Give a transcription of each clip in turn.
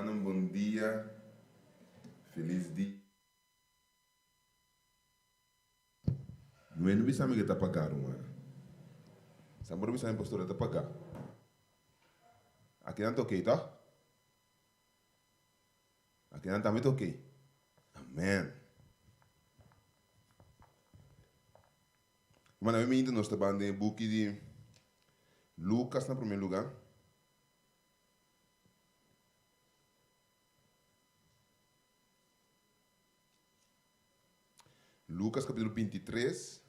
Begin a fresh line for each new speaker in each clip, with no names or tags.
Rumannan bon dia, felis dia. Nuenu bisa mi ke ta pagá rumannan. Sa por bisa mi pastor e ta pagá. Akinan ta okey toh? Akinan tambe ta okey. Amen. Rumannan mi minta nos ta ban den e buki di Lucas na primer lugar. Lucas capítulo 23.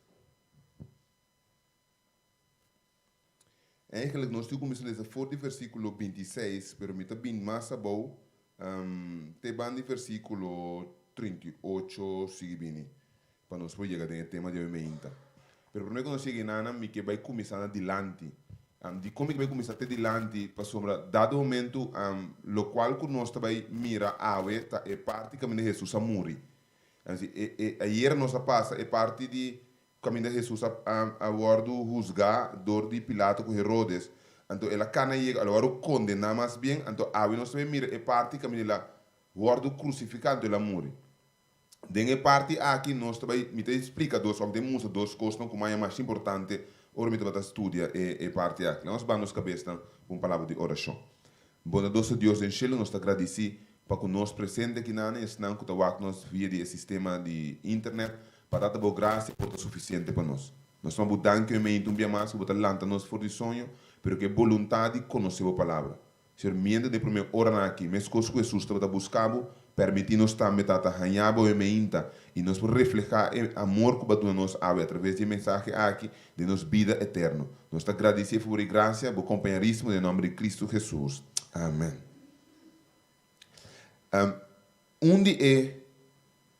Eigenlijk nos tin cuminsa lesa for di versículo 26, pero mi ta bin mas abou, um, te ban di versículo 38 sigui bini, pa nos por yega den e tema di awe meinta. Pero prome ku nos yega enanan, mi ke bai kuminsá na dilanti. Dikon mi ke bai kuminsá te dilanti? Pasobra dado momentu, lokual ku nos ta bai mira awe ta e parti kaminda Hesus a muri. Ayera nos a pasa e parti di kaminda Hesus a wòrdu husgá dor di Pilato ku Herodes. Anto el a kana yega, el a wòrdu kondená mas bien. Anto awe nos ta bai mira e parti kaminda el a wòrdu krusifiká, anto el a muri. Den e parti aki nos ta bai, mi ta splika dos òf mi ta mustra dos kosnan ku maña mas importante ora mi tabata studia e e parti aki. Laga nos baha nos kabesnan ku un palabra di orashon. Bondadoso Dios den shelu, nos ta gradisí pa ku nos presente akinan i esnan ku ta wak nos via di e sistema di internet, pa Tata bo grasia por ta sufisiente pa nos. Nos ta bo danki oimeinta un bia mas ku bo ta lanta nos for di soño, pero ku e boluntat di konosé bo palabra. Señor, mientras den promé oranan aki, meskos ku Hesus tabata buska bo, permití nos tambe, Tata, haña bo e meinta i nos por reflehá e amor ku bo a duna nos awe atraves di e mensahe aki den nos bida eterno. Nos ta gradisé for bo grasia, bo kompañarismo den nòmber di Kristu Hesus. Amèn. Un di e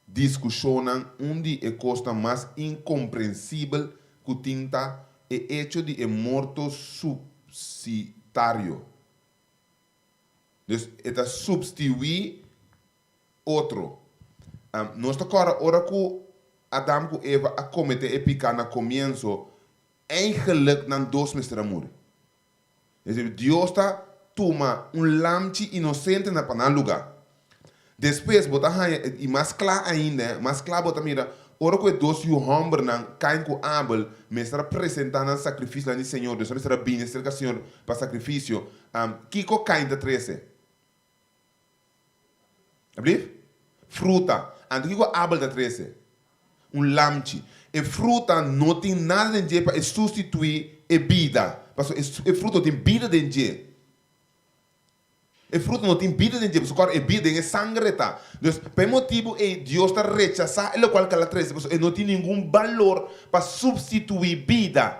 diskushonnan, un di e kosnan mas inkomprensibel ku tin ta e echo di e morto supsitario. Dus e ta supstiuí otro. Nos ta kòrda ora ku Adam ku Eva a kometé e piká na komienso, eigenlik nan dos mester a muri. Es decir, Dios ta tuma un lamchi inosente na pa nan lugá. Despues bo ta haña, i mas kla ainda, mas kla bo ta mira, ora ku e dos yu hòmbernan, Kain ku Abel, mester a presentá nan sakrifisio lan di Señor, Dios a mester a bini serka Señor pa sakrifisio, kiko Kain ta trese? Ablief? Fruta. Anto kiko Abel ta trese? Un lamchi. E fruta no tin nada den dje pa e sustituí e bida. Pasobra e fruta no tin bida den dje. E fruta no tin bida den dje, pasobra kòrda e bida den e sangre e ta. Dus, pa e motibu ei Dios ta rechasá e lokual ku el a trese, pasobra e no tin ningun balor pa supstituí bida.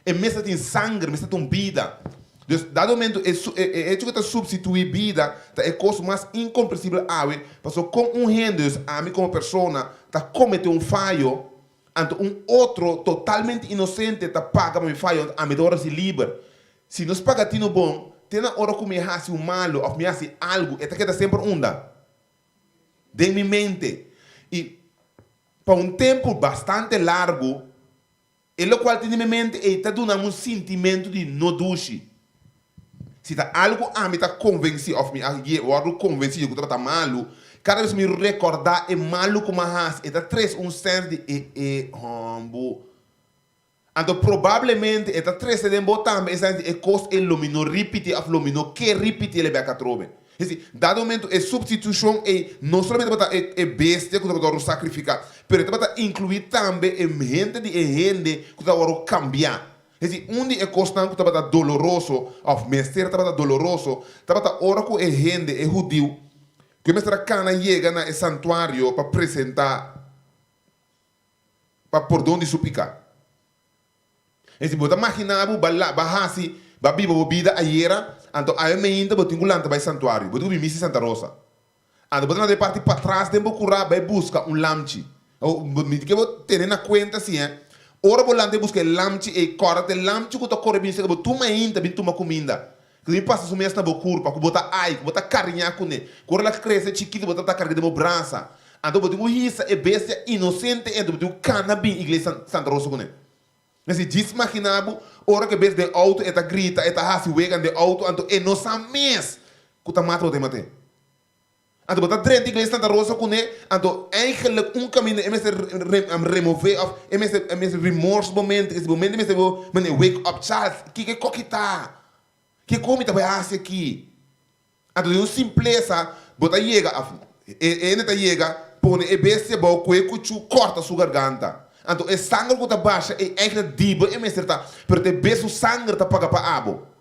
E mester tin sanger, mester tin un bida. Dus, dado momento, e su, e, e hecho ku ta supstituí bida ta e kos mas inkomprensibel awe, pasobra kon un hende, dus ami komo persona, ta kometé un fayo, anto un otro totalmente inosente ta paga pa mi fayo, anto ami ta wòrdu hasi liber. Si nos paga tino bon, te na ora ku mi a hasi un malu òf mi a hasi algu, e ta keda semper unda? Den mi mente. I pa un tempu bastante largu, E lokual tin den mi mente ei ta duna mi un sintimentu di no dushi. Si ta algu ami ta konvensí òf mi a wòrdu konvensí di ku tabata malu, kada bes mi rekòrdá e malu ku mi a hasi, e ta trese un sèns di e e hòmbu. Anto probablemente e ta trese den bo tambe e sèns di e kos ei lo mi no ripití òf lo mi no ke ripití el e bèk atrobe. Es decir, dado momento e substitucion ei no solamente tabata e e bestia cu tabata wòrdu sacrifica, pero e tabata inclui tambe e hente di e hende cu tabata wòrdu cambia. Es decir, un di e cosnan cu tabata doloroso, of mester tabata doloroso, tabata ora cu e hende, e hudiu, cu e mester a cana yega na e santuario pa presenta pa pordon di su pica. Es di bo ta magina bo ba ba hasi ba biba bo bida ayera, anto awe meinta bo tin ku lanta bai santuario, bo tin ku bin misa Santa Rosa. Anto bo ta lanta e parti patras den bo kurá bai buska un lamchi. Mi ke bo tene na kuenta si eh, ora bo lanta bai buska e lamchi ei, kòrda ta e lamchi ku ta kore bin serka bo tur mainta bin tuma kuminda. Ku ta bin pasa su mes na bo kurpa, ku bo ta ai, ku bo ta kariñá kuné. Ku ora el a krese chikitu bo ta karga den bo brasa. Anto bo tin ku hisa e bestia inosente ei, anto bo tin ku kana bin iglesia Santa Rosa kuné. Mester djis magina bo ora ku e bes den outo e ta grita, e ta hasi wegan den outo, anto e no sa mes ku ta mata bo ta e mat'é. Anto bo ta drenta iglesia Santa Rosa kuné, anto eigenlijk un kaminda e mester remove òf e mester e mester remorse bo mente, kese bo mente mester bo mane wake up, Charles, kiko e koki ta? Kiko mi ta bai hasi aki? Anto den un simplesa bo ta yega òf e hende ta yega pone e bestia bou ku e kuchú kòrta su garganta. Anto e sanger ku ta basha ei eigenlijk di bo e mester ta, pero ta e bes su sanger ta paga pa abo.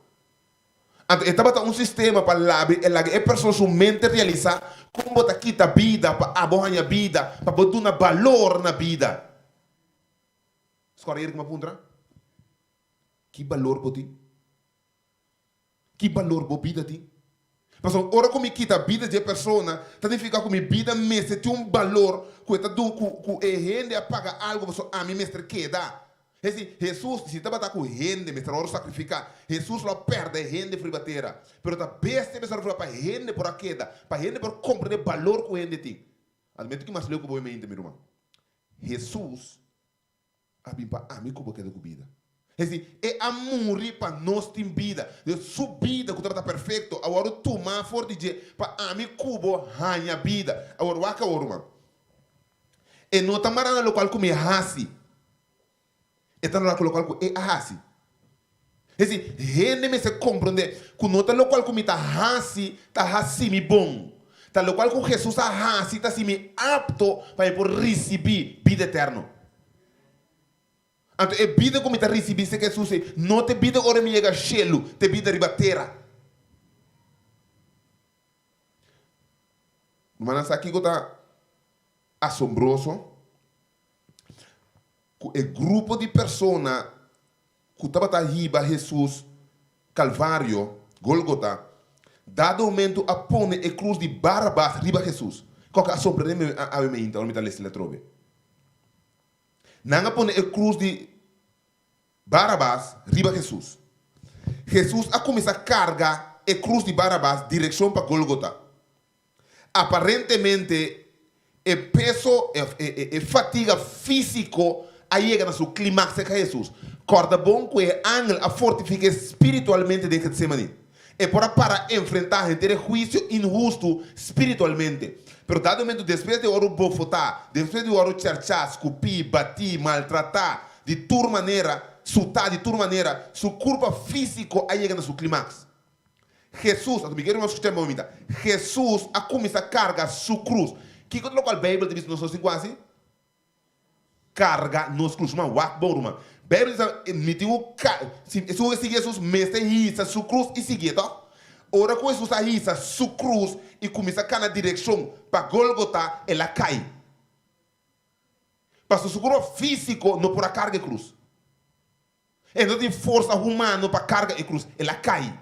Anto e tabata un sistema pa labi e laga e persona su mente realisa kon bo ta kita bida pa abo haña bida, pa bo duna balor na bida. Skor ayer ku mi a puntra, Ki balor bo tin? Ki balor bo bida tin? Pasobra ora ku mi kita bida di e persona, ta nifiká ku mi bida mester tin un balor ku e ta du ku ku e hende a paga algu pasobra ami mester keda. Es di, Hesus, si tabata ku hende mester wòrdu sakrifiká, Hesus lo a pèrdè hende for riba tera. Pero ta bestia mester wòrdu pa hende por a keda, pa hende por komprendé balor ku hende tin. Almento ki mas leu ku bo e mente, mi ruman. Hesus a bin pa ami ku bo keda ku bida. Es di, E a muri pa nos tin bida. Dios, Su bida ku tabata perfekto a wòrdu tumá for di dje pa ami ku bo haña bida. Awor, wak awor, ruman. E no ta mará na lokual ku mi a hasi. E ta nota ku lokual ku e a hasi. Es di, hende mester komprondé ku no ta lokual ku mi ta hasi ta hasi mi bon. Ta lokual ku Hesus a hasi ta hasi mi apto pa mi por risibí bida eterno. Anto e bida ku mi ta risibí serka Hesus ei no ta e bida ora mi yega shelu, ta e bida riba tera. Rumannan sa kiko ta asombroso? Ku e grupo di persona ku tabata hiba Hesus Kalvario, Golgota, dado momentu a pone e krus di Barabas riba Hesus. Kòke a sorprendé mi awe meinta ora mi ta lesa atrobe. Nan a pone e krus di Barabas riba Hesus. Hesus a kuminsá karga e krus di Barabas direkshon pa Golgota. Aparentemente e peso, e fatiga físiko a yega na su klimaks serka Hesus. Kòrda bon ku e angel a fortifik'é spiritualmente den Getsemani. E por a para enfrentá henter e huisio inhustu spiritualmente. Pero dado momentu despues di wòrdu bofotá, despues di wòrdu chèrchá, skupí, batí, maltratá di tur manera, sutá di tur manera, su kurpa físiko a yega na su klimaks. Hesus, anto mi kere nos skucha mi momita, Hesus a kuminsá karga su krus. Kiko ta lokual Beibel ta bisa nos nos tin ku hasi? Karga nos krus. Ruman, wak bon ruman. Beibel ta bisa, mi tin ku ka, si esun ku ke sigui Hesus mester hisa su krus i siguié, tòg? Ora ku Hesus a hisa su krus i kuminsá kana direkshon pa Gólgota, el a kai. Pasobra su kurpa físiko no por a karga e krus. E no tin forsa humano pa karga e krus. El a kai.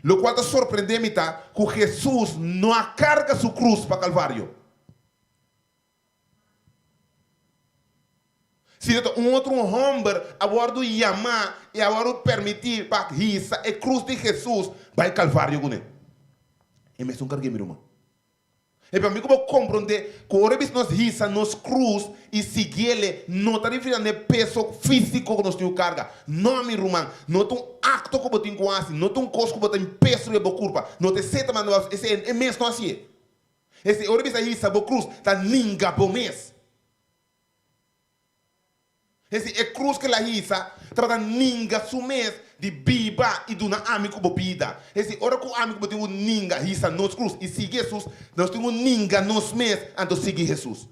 Lokual ta sorprendé mi ta ku Hesus no a karga su krus pa Kalvario. Sino ta un otro hòmber a wòrdu yamá i a wòrdu permití pa hisa e krus di Hesus bai Kalvario kuné. E mesun karg'é, mi ruman. E pa mi ku bo komprondé ku ora bis nos hisa nos krus i siguiele no ta referí na e peso físiko ku nos tin ku karga. No, mi ruman, no ta un akto ku bo tin ku hasi, no ta un kos ku bo ta tin peso riba bo kurpa. No ta esei ta manda bo hasi, esei e mes no hasié. Esei ora bis a hisa bo krus ta ninga bo mes. Es di, e krus ku el a hisa tabata ninga su mes di biba i duna ami ku bo bida. Es di, ora ku ami ku bo tin ku ninga, hisa nos krus i sigui Hesus, nos tin ku ninga nos mes anto sigui Hesus.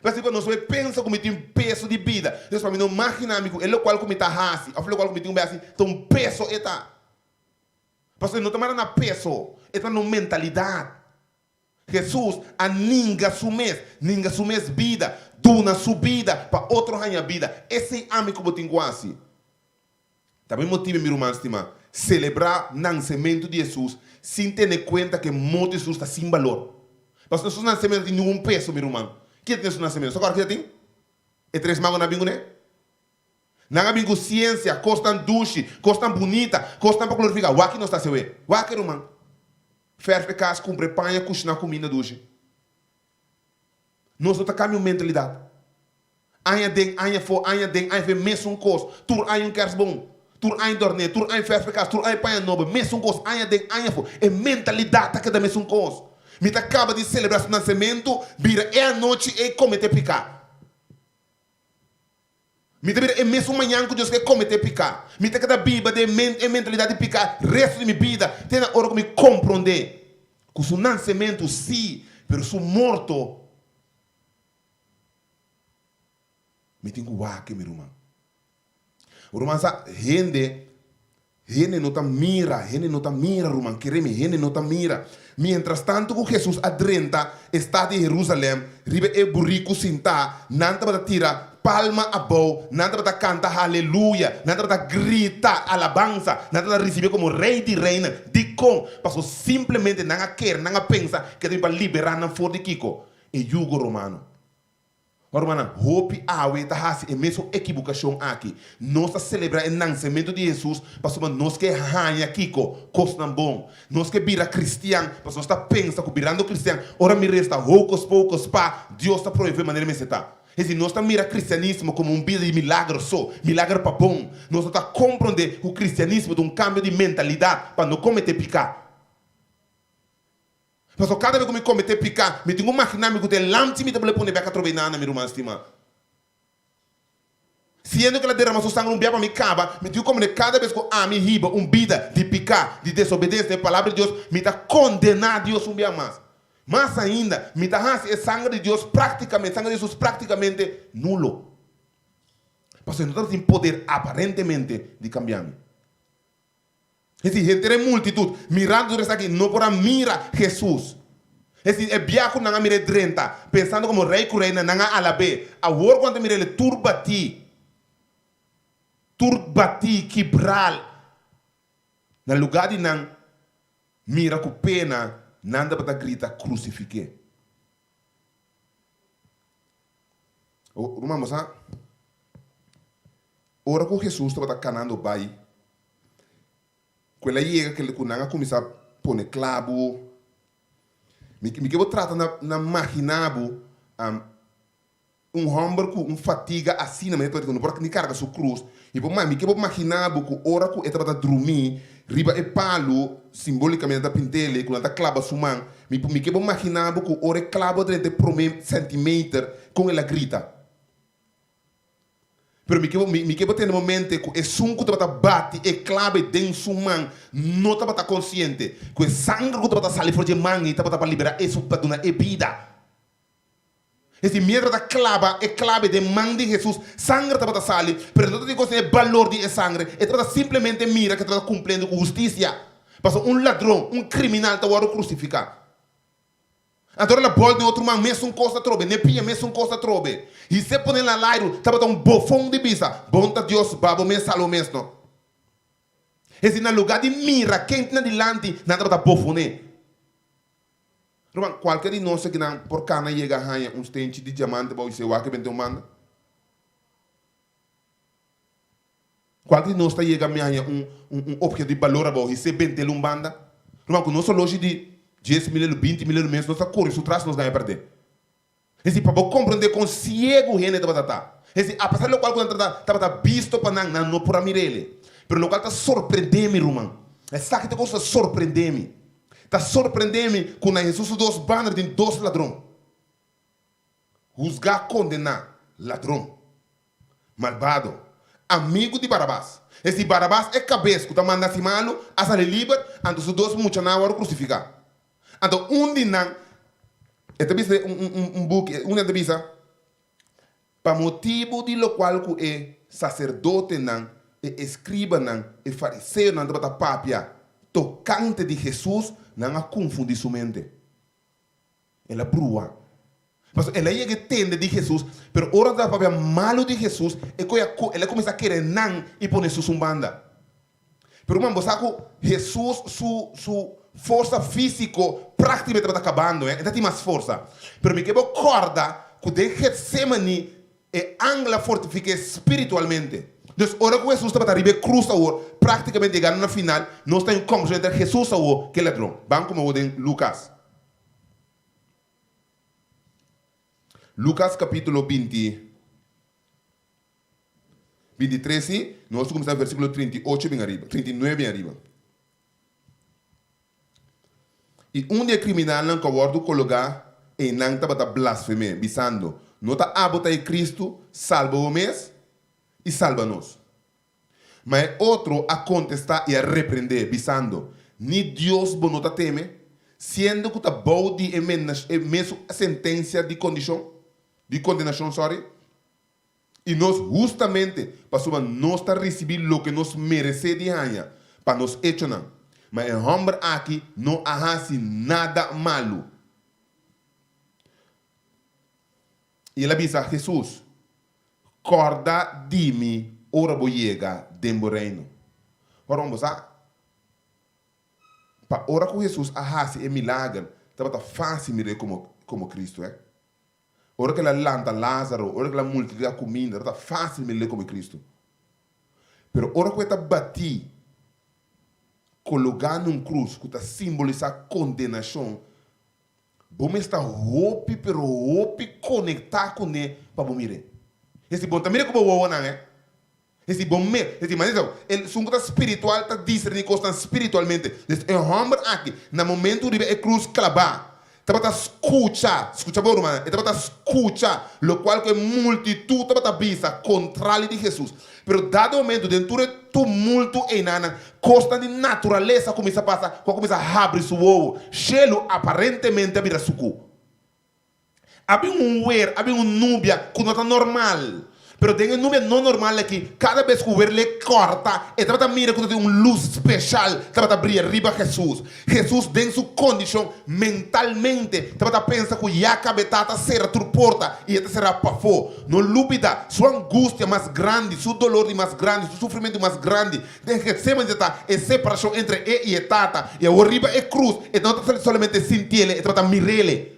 Pasobra nos por pensa ku mi tin peso di bida. Entonces pa mi no magina mi ku e lokual ku mi ta hasi òf lokual ku mi tin ku bai hasi ta un peso e ta. Pasobra e no ta mara na peso, e ta na un mentalidat. Hesus a ninga su mes, ninga su mes bida, duna su bida pa otro haña bida. Esei ami ku bo tin ku hasi. Ta mi motibu, mi ruman stimá, selebrá nansementu di Hesus sin tene kuenta ku e morto di Hesus ta sin balor. Pasobra su nansementu no tin ningun peso, mi ruman. Kiko tin su nansementu? Sa kòrda kiko tin? E tres magonan a bin kuné? Nan a bin ku siensia, kosnan dushi, kosnan bunita, kosnan pa glorifiká. Wak ki nos ta hasi awe? Wak, ruman. Fèrf e kas, kumpra e paña, kushiná kuminda dushi. Nos no ta kambia un mentalidat. Aña den, aña afó, aña den, aña afó, e mesun kos. Tur aña un kèrsbon, tur aña dòrné, tur aña fèrf e kas, tur aña paña nobo, mesun kos, aña den, aña afó. E mentalidat ta keda mesun kos. Mi ta kaba di selebrá su nasementu, bira e anochi ei kometé piká. Mi ta bira e mesun mañan ku Dios ke kometé piká. Mi ta keda biba den e mentalidat di piká restu di mi bida te na ora ku mi komprondé ku su nansementu sí, pero su morto mi tin ku wak, mi ruman. Ruman sa hende, hende no ta mira, hende no ta mira ruman, kere mi, hende no ta mira. Mientras tanto ku Hesus a drenta e stad di Herusalèm riba e buriku sintá, nan tabata tira palma abou, nan tabata kanta haleluya, nan tabata grita alabansa, nan tabata risibié komo Rei di reinan. Dikon? Pasobra simplemente nan a kere, nan a pensa ku e ta bin pa liberá nan for di kiko? E yugo romano. Rumannan, hopi awe ta hasi e mesun ekibukashon aki. Nos ta selebrá e nansementu di Hesus pasobra nos ke haña kiko? Kosnan bon. Nos ke bira kristian pasobra nos ta pensa ku birando kristian, ora mi resta hokos pokos pa, Dios ta proveé manera mester ta. Es disi, nos ta mira kristianismo komo un bida di milagro so, milagro pa bon. Nos no ta komprondé ku kristianismo ta un kambio di mentalidat pa no kometé piká. Pasobra kada bes ku mi kometé piká, mi tin ku maginá mi ku ta e lamchi mi ta bole pone bèk atrobe nana, mi ruman stimá. Siendo ku el a derama su sanger un bia pa mi kaba, mi tin ku komprendé kada bes ku ami hiba un bida di piká, di desobedensia na e Palabra di Dios, mi ta kondená Dios un bia mas. Mas ainda, mi ta hasi e sanger di Dios práktikamente, sanger di Hesus práktikamente nulo. Pasobra e no tabatin poder aparentemente di kambia mi. Es di, henter e multitut, mirando tur esaki, no por a mira Hesus. Es di, e bia ku nan a mir'é drenta, pensando komo rei ku reina, nan a alab'é. Awor ku nan ta mir'é, el tur batí, tur batí, kibral. Na lugá di nan mira ku pena, nan tabata grita, Krusifik'é! Ruman, bo sa, ora ku Hesus tabata kanando bai, ku el a yega kel ku nan a kuminsá pone klabu. Mi mi ke bo trata na na maginá bo un hòmber ku un fatiga asina manera ku no por ni karga su krus. Mi por mi ke bo maginá bo ku ora ku e tabata drumí riba e palu, simbolikamente ta pint'el, ku nan ta klaba su man, mi mi ke bo maginá bo ku ora e klabu a drenta e promé sèntimeter kon el a grita. Pero mi ke bo mi ke bo tene bo mente ku esun ku tabata bati e klabe den su man no tabata konsiente ku e sanger ku tabata sali for dje man ei tabata pa liberá esun pa duna e bida. Es di mientras ta klaba e klabe den man di Hesus, sanger tabata sali, pero e no tabatin konsiente e balor di e sangre, e tabata simplemente mira ku e tabata kumpliendo ku hustisia. Pasobra un ladron, un kriminal ta wòrdu krusifiká. Anto ora el a bòlt den otro man, mesun kos atrobe, n'e pia mesun kos atrobe. His'é pone na lairu, tabata un bofon di bisa, Bon ta Dios, ba bo mes sal bo mes no. Es di na lugá di mira ken tin na dilanti, nan tabata bofoné. Ruman, kualke di nos akinan por kana yega haña un stenchi di diamante bou i wak e bente un banda? Kualke di nos ta yega mi haña un un obheto di balor abou i se bent'el un banda? Ruman, ku nos oloshi di 10.000 elu, 20.000 elu mes, nos ta kore su tras nos gaña pèrdè. Es di, pa bo komprendé kon siegu hende tabata ta. Es di, apesar di lokual ku nan tabata tabata bisto pa nan, nan no por a mir'el. Pero lokual ta sorprendé mi, ruman, esaki ta e kos ku ta sorprendé mi. Ta sorprendé mi ku na Hesus su dos banda tin dos ladron. Husgá, kondená, ladron. Malbado. Amigu di Barabas. Es di, Barabas e kabes ku ta manda hasi malu, a sali liber, anto su dos muchanan a wòrdu krusifiká. Anto un di nan, e ta bisa den un un un buki, un di nan ta bisa, Pa motibu di lokual ku e saserdotenan, e eskribanan, e fariseonan tabata papia tokante di Hesus, nan a konfundí su mente. El a brua. Pasobra el a yega e tende di Hesus, pero ora nan tabata papia malu di Hesus, e koe a el a kuminsá kere nan i pone Hesus un banda. Pero ruman, bo sa ku Hesus su su forsa físiko práktikamente tabata kabando, e ta tin mas forsa. Pero mi ke bo kòrda ku den Getsémani e angel a fortifik'é spiritualmente. Dus ora ku Hesus tabata riba e krus awor, práktikamente yegando na final, nos ta den un kòmbersashon entre Hesus awor ku e ladron. Ban ku mi awor den Lukas. Lukas kapítulo 20. 23 i nos ta kuminsá versíkulo 38 bin ariba, 39 bin ariba. I un di e kriminalnan ku a wòrdu kologá einan tabata blasfem'é, bisando, No ta abo ta e Kristu? Salba bo mes i salba nos. Ma e otro a kontestá i a reprend'é, bisando, Ni Dios bo no ta teme, siendo ku ta bou di e mesun sentensia di kondishon, di kondenashon, sòri? I nos hustamente, pasobra nos ta risibí loke nos meresé di haña pa nos echonan. Ma e hòmber aki no a hasi nada malu. I el a bisa Hesus, Kòrda di mi ora bo yega den bo reino. Ora bo sa, pa ora ku Hesus a hasi e milager, tabata fásil mir'é komo Kristu. Ora ku el a lanta Lázaro, ora ku el a multipliká kuminda, tabata fásil mir'é komo Kristu. Pero ora ku e ta batí, kologá na un krus ku ta simbolisá kondenashon, Bo mes ta hopi pero hopi konektá kuné pa bo mir'é. Esti bo no ta mira ku bo wowonan, eh. Esti bo me, esti manera ta, esun ku ta spiritual ta diserní kosnan spiritualmente. Des e hòmber aki, na momentu riba e krus klabá, tabata skucha, skucha bo rumannan, e tabata skucha lokual ku e multitut tabata bisa kontrali di Hesus. Pero dado momento den tur e tumulto einanan, kosnan di naturalesa a kuminsá pasa ku a kuminsá habri su wowo. Shelu aparentemente a bira sukú. A bin un wer, a bin un nubia ku no ta normal. Pero den e nubia no normal aki, kada bes ku wer le kòrta, e tabata mira ku tatin un lus speshal tabata bria riba Hesus. Hesus den su kondishon mentalmente tabata pensa ku ya kabe Tata sera tur porta i e ta será pafó. No lubida, su angustia mas grandi, su dolor di mas grandi, su sufrimentu mas grandi den Getsemani ta e separashon entre e i e Tata. I awor riba e krus e no ta solamente sintiele, e tabata mirele.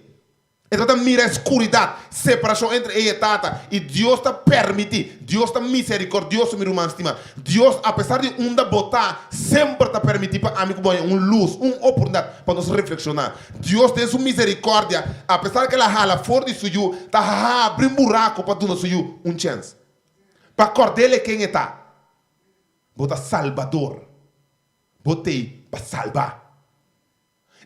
E tabata mira e skuridat, separashon entre e i e Tata. I Dios ta permití. Dios ta miserikordioso, mi ruman stimá. Dios, apesar di unda bo ta, semper ta permití pa ami ku bo haña un lus, un oportunidat pa nos reflekshoná. Dios den su miserikòrdia, apesar ku el a hala for di su yu, ta habri un buraku pa duna su yu un chèns. Pa kòrd'el e ken e ta. Bo ta Salbador. Bo t'ei pa salba.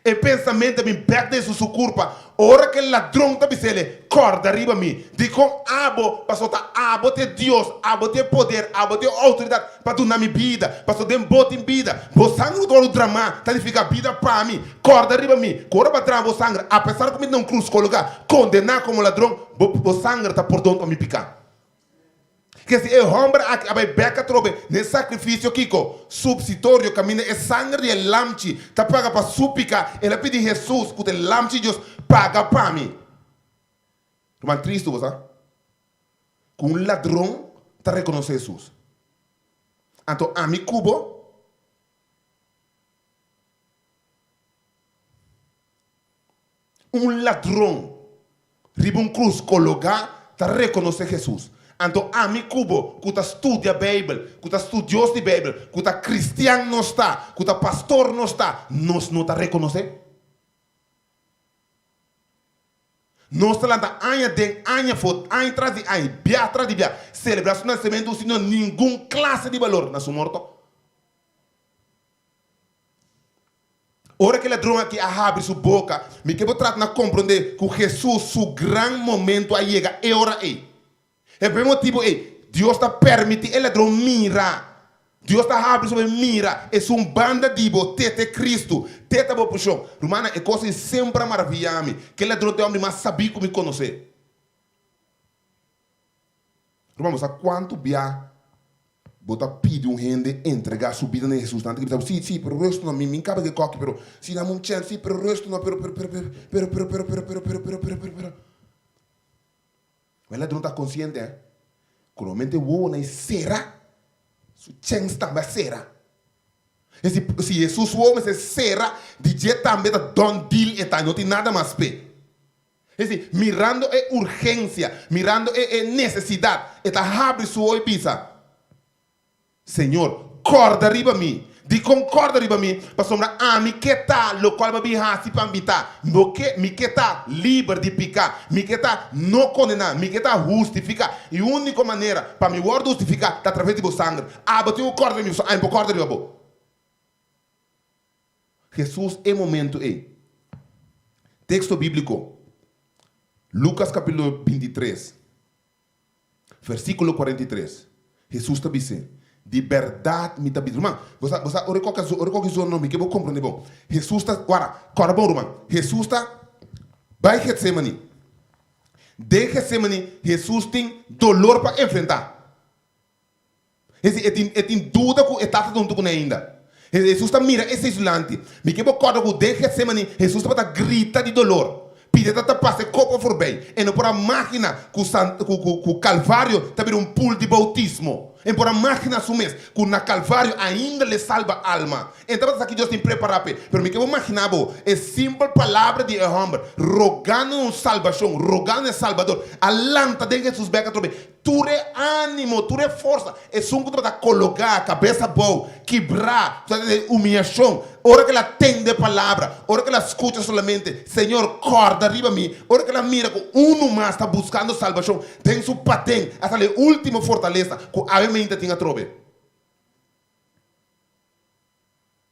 E pensamentu a bin bek den su su kurpa ora ku e ladron ta bis'el, Kòrda riba mi. Dikon abo? Pasobra ta abo ta e Dios, abo tin e poder, abo tin e outoridat pa duna mi bida. Pasobra den bo tin bida. Bo sanger ku ta wòrdu dramá ta nifiká bida pa mi. Kòrda riba mi ku ora bo a drama bo sanger, apesar ku mi ta na un krus kologá, kondená komo ladron, bo sanger ta pordon pa mi piká. Ke si e hòmber aki a bai bèk atrobe na e sakrifisio kiko? Supsitorio, kaminda e sanger di e lamchi ta paga pa su piká. El a pidi Hesus, ku ta e Lamchi di Dios, Paga pa mi. Ruman, tristu bo sa ku un ladron ta rekonosé Hesus. Anto ami ku bo? Un ladron riba un krus kologá ta rekonosé Hesus. Anto ami ku bo ku ta studia Beibel, ku ta studios di Beibel, ku ta kristian nos ta, ku ta pastor nos ta, nos no ta rekonosé? Nos ta lanta aña den aña afó, aña tras di aña, bia tras di bia, selebrá su nasementu sin duna ningun klase di balor na su morto? Ora ku e ladron aki a habri su boka, mi ke bo trata na komprondé ku Hesus su gran momentu a yega e ora ei. E pa e motibu ei, Dios ta permití e ladron mira. Dios ta habri su boka mira esun banda di bo, te ta e Kristu, te ta bo porshon. Rumannan, e kos ei semper a maraviyá mi, ku e ladron ta e hòmber di mas sabí ku mi konosé. Ruman, bo sa kuantu bia bo ta pidi un hende entregá su bida na Hesus? Nan ta bisa bo, Sí, sí, pero restu no, mi mi kaba ke koki, pero si dame un chèns, sí, pero restu no, pero, pero, pero, pero, pero, pero, pero, pero, pero, pero, pero, pero, pero, pero. Ma e ladron ta konsiente, eh, ku normalmente wowonan ei sera, su chèns tambe a sera. E si, si Hesus wowo mester sera, di dje tambe ta done deal e ta, no tin nada mas p'e. Es di, mirando e urgensia, mirando e e nesesidat, e ta habri su oho i bisa, Señor, kòrda riba mi. Dikon kòrda riba mi? Pasobra ami ke ta lokual bo a bin hasi pa mi ta. Bo ke, mi ke ta liber di piká. Mi ke ta no kondená. Mi ke ta hustifiká. I úniko manera pa mi wòrdu hustifiká ta atraves di bo sanger. Abo tin ku kòrda riba mi, pasobra ami por kòrda riba bo. Hesus e momentu ei. Teksto bíbliko, Lukas kapítulo 23, versíkulo 43. Hesus ta bis'é, Di bèrdat mi ta bisa. Ruman, bo sa, bo sa, ora ku ora ku zona no, mi ke bo komprendé bon. Hesus ta, wara, kòrda bon ruman, Hesus ta bai Getsémani. Den Getsémani, Hesus tin dolor pa enfrentá. Es e tin e tin duda ku e Tata ta huntu kuné ainda. Hesus ta mira esei su lanti. Mi ke bo kòrda ku den Getsemani Hesus tabata grita di dolor. Pidi e Tata pasa e kopa forbei. E no por a magina ku san ku ku ku Kalvario ta bira un pul di boutismo. E no por a magina su mes ku na Kalvario ainda l'e salba alma. E tabata sa ki Dios tin prepará p'e. Pero mi ke bo magina bo e simpel palabra di e hòmber rogando un salbashon, rogando e Salbador, a lanta den Hesus bèk atrobe. Tur e ánimo, tur e forsa, esun ku tabata kologá, kabes abou, kibrá, ku tabata den humiashon, ora ku el a tende e palabra, ora ku el a skucha solamente, Señor, kòrda riba mi, ora ku el a mira ku unu mas ta buskando salbashon den su paden, a sali e último fortalesa ku awe meinta tin atrobe.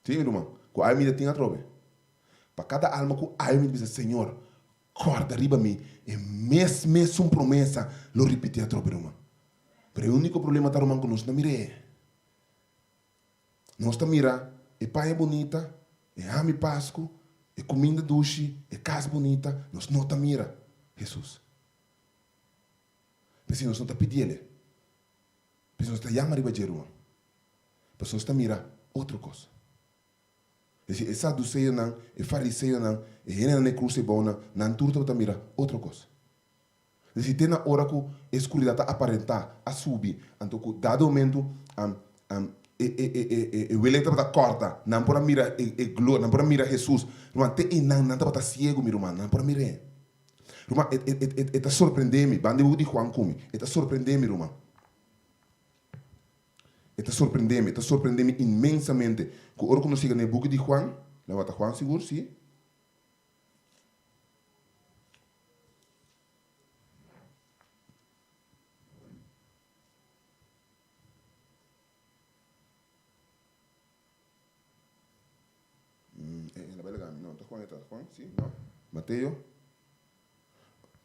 Sí, mi ruman, ku awe meinta tin atrobe. Pa kada alma ku awe meinta bisa, Señor, Kòrda riba mi, e mes mesun promesa lo ripití atrobe, ruman. Pero e úniko problema ta, ruman, ku nos no mir'é. Nos ta mira e paña bunita, e hami Pasku, e kuminda dushi, e kas bunita, nos no ta mira Hesus. P'esei nos no ta pidiel e. P'esei nos ta yama riba dje, ruman. Pasobra nos ta mira otro kos. Esei e saduseonan, e fariseonan, e hendenan na e krus ebounan, nan tur tabata mira otro kos. Esei te na ora ku e skuridat ta aparentá, a subi, anto ku dado momentu e e e e e welek tabata kòrta, nan por a mira e e gloria, nan por a mira Hesus. Ruman, te einan nan tabata siegu, mi ruman, nan por a mir'é. Ruman, e e e e ta sorprendé mi, banda e buki di Juan ku mi, e ta sorprendé mi, ruman. E ta sorprendé mi, e ta sorprendé mi inmensamente ku ora ku nos yega na e buki di Juan, nan wata Juan sigur, sí. No, ta Juan e ta, Juan, sí, no, Mateo.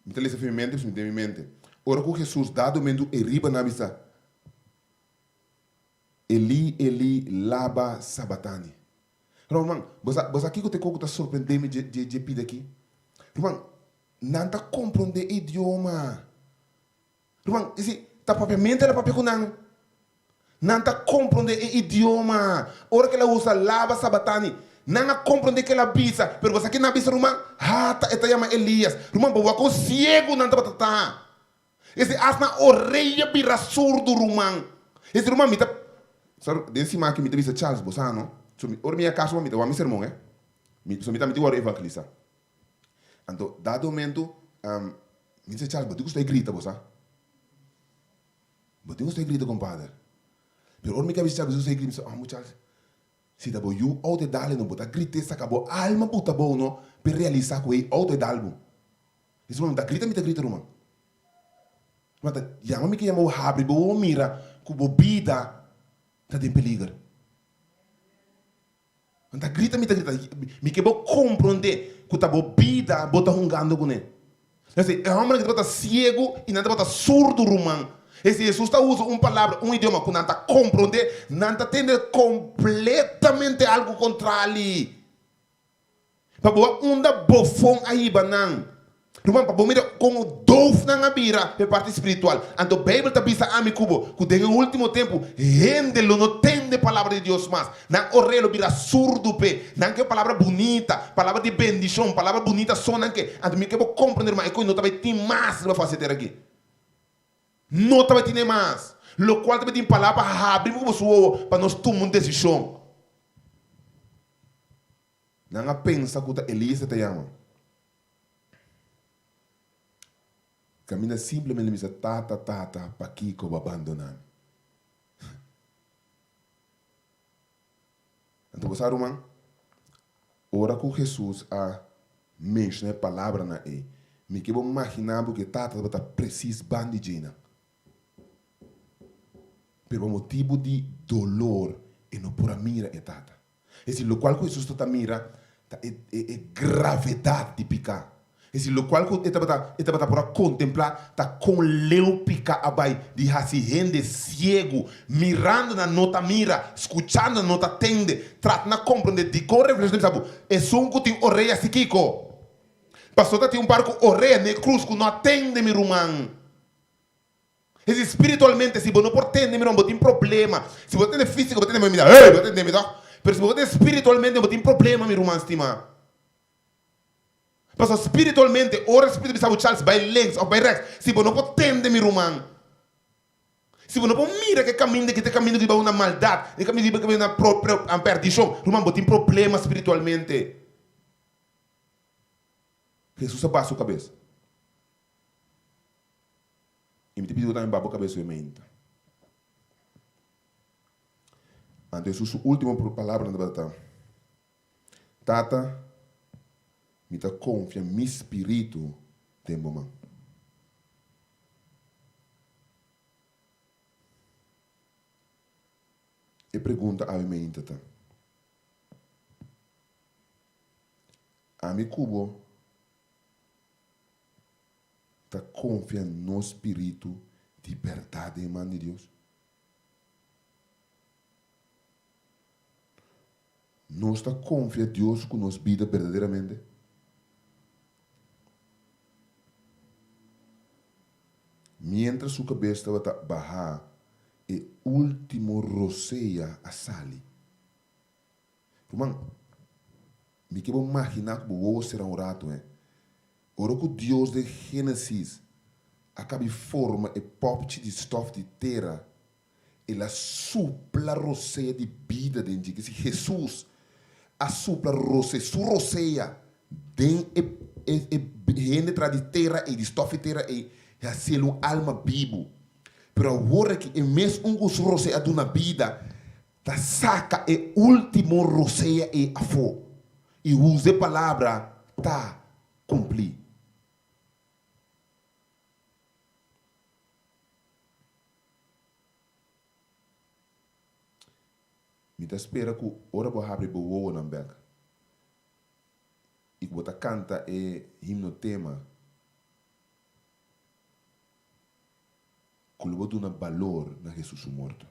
Mi ta lesa for mi mente, pasobra mi tin den mi mente. Ora ku Hesus dado mentu e riba nan a bisa, Elí, Elí, laba sabatani. Ruman, bo sa, bo sa kiko ta e kos ku ta sorprendé mi dje, dje, dje pida aki? Ruman, nan ta komprondé e idioma. Ruman, e si, ta papiamentu el a papia ku nan. Nan ta komprondé e idioma. Ora ku el a usa laba sabatani, nan a komprondé ke el a bisa. Pero bo sa ke nan a bisa, ruman? Hata, e ta yama Elias. Ruman, bo wak kon siegu nan tabata ta. E si, asna orea bira surdu, ruman. E si, ruman, mi ta, sa, den siman aki mi ta bisa Charles, bo sa no? So mi, ora mi a kas, ruman, mi ta wak mi sermon, eh. Mi, so mi tambe tin wòrdu evangelisá. Anto, dado momento, mi dice, Charles, bo tin ku stoi grita, bo sa? Bo tin ku stoi grita, kompader. Pero ora mi kabisa Charles, bo tin ku stoi grita, mi dice, amo Charles, si ta bo yu outo e dal no, bo ta grita e saka bo alma buta bo no, p'e realisa ku ei outo e dal bo. Mi dice, mi ta grita, mi ta grita, ruman. Ruman ta yama mi ke yama bo habri bo wowo mira ku bo bida ta den peliger. Mi ta grita, mi ta grita, mi ke bo komprondé ku ta bo bida bo ta hungando kuné. Esei, e hòmbernan ki tabata siegu i nan tabata surdu, ruman. Esei, Hesus ta usa un palabra, un idioma ku nan ta komprondé, nan ta tende kompletamente algu kontrali. Pa bo a unda bofon a hiba nan. Ruman, pa bo mira kon doof nan a bira p'e parti spiritual. Anto Beibel ta bisa ami ku bo ku den e último tempu hende lo no tende palabra di Dios mas. Nan orea lo bira surdu p'e. Nan ke palabra bunita, palabra di bendishon, palabra bunita so nan ke. Anto mi ke bo komprende ruman, e kos no ta bai tin mas riba fase tera aki. No ta bai tine mas. Lokual ta bai tin palabra pa habri bo ku bo su wowo pa nos tuma un desishon. Nan a pensa ku ta Elias e ta yama. Kaminda simplemente bisa, Tata, Tata, pakiko bo a bandoná mi? Anto bo sa, ruman, ora ku Hesus a menshoná e palabranan ei, mi ke bo maginá bo ku e Tata tabata presis ban di dje nan. Pero pa motibu di dolor e no por a mira e Tata. Es decir, locual cu Hesus ta ta mira. Ta e e gravedat di piká. Es decir, lokual ku e tabata e tabata por a kontemplá ta kon leu piká a bai di hasi hende siegu, mirando nan no ta mira, skuchando nan no ta tende, trata na komprondé dikon Revelashon ta bisa bo, Esun ku tin orea si kiko? Pasobra ta tin un par ku orea n'e krus ku no a tende, mi ruman. Es decir, spiritualmente, si bo no por tende, mi ruman, bo tin problema. Si bo ta tende físiko, bo ta tende, mi ta, hey, bo ta tende mi tòg. Pero si bo ta tende spiritualmente, bo tin problema, mi ruman stimá. Pasobra spiritualmente, ora e Spiritu bisa bo, Charles, bai links òf bai rèks, si bo no por tende, mi ruman, si bo no por mira ku e kaminda aki ta e kaminda ku ta bai na maldat, e kaminda ku ta bai na pèrdishon, ruman, bo tin problema spiritualmente. Hesus a baha su kabes. I mi ta pidi bo tambe baha bo kabes hoy mainta. Anto Hesus su último palabranan tabata, Tata, mi ta konfia mi spiritu den bo man. E pregunta awe mainta ta, Ami ku bo ta konfia nos spiritu di bèrdat den e man di Dios? Nos ta konfia Dios ku nos bida berdaderamente? Miéntras su kabes tabata bahá, e último rosea a sali. Ruman, mi ke bo maginá ku bo wowo sera un ratu, hè. Ora ku Dios den Génesis a kabi forma e pòpchi di stòf di tera, El a supla rosea di bida den dje. Kesi Hesus a supla rosea, su rosea den e e hende tras di tera ei, di stòf di tera ei, i hasiel un alma bibu. Pero awor aki e mes un ku su rosea a duna bida ta saka e último rosea ei afó i usa e palabra ta kumplí. Mi ta spera ku ora bo habri bo wowonan bek i ku bo ta kanta e himno tema ku lo bo duna balor na Hesus su morto.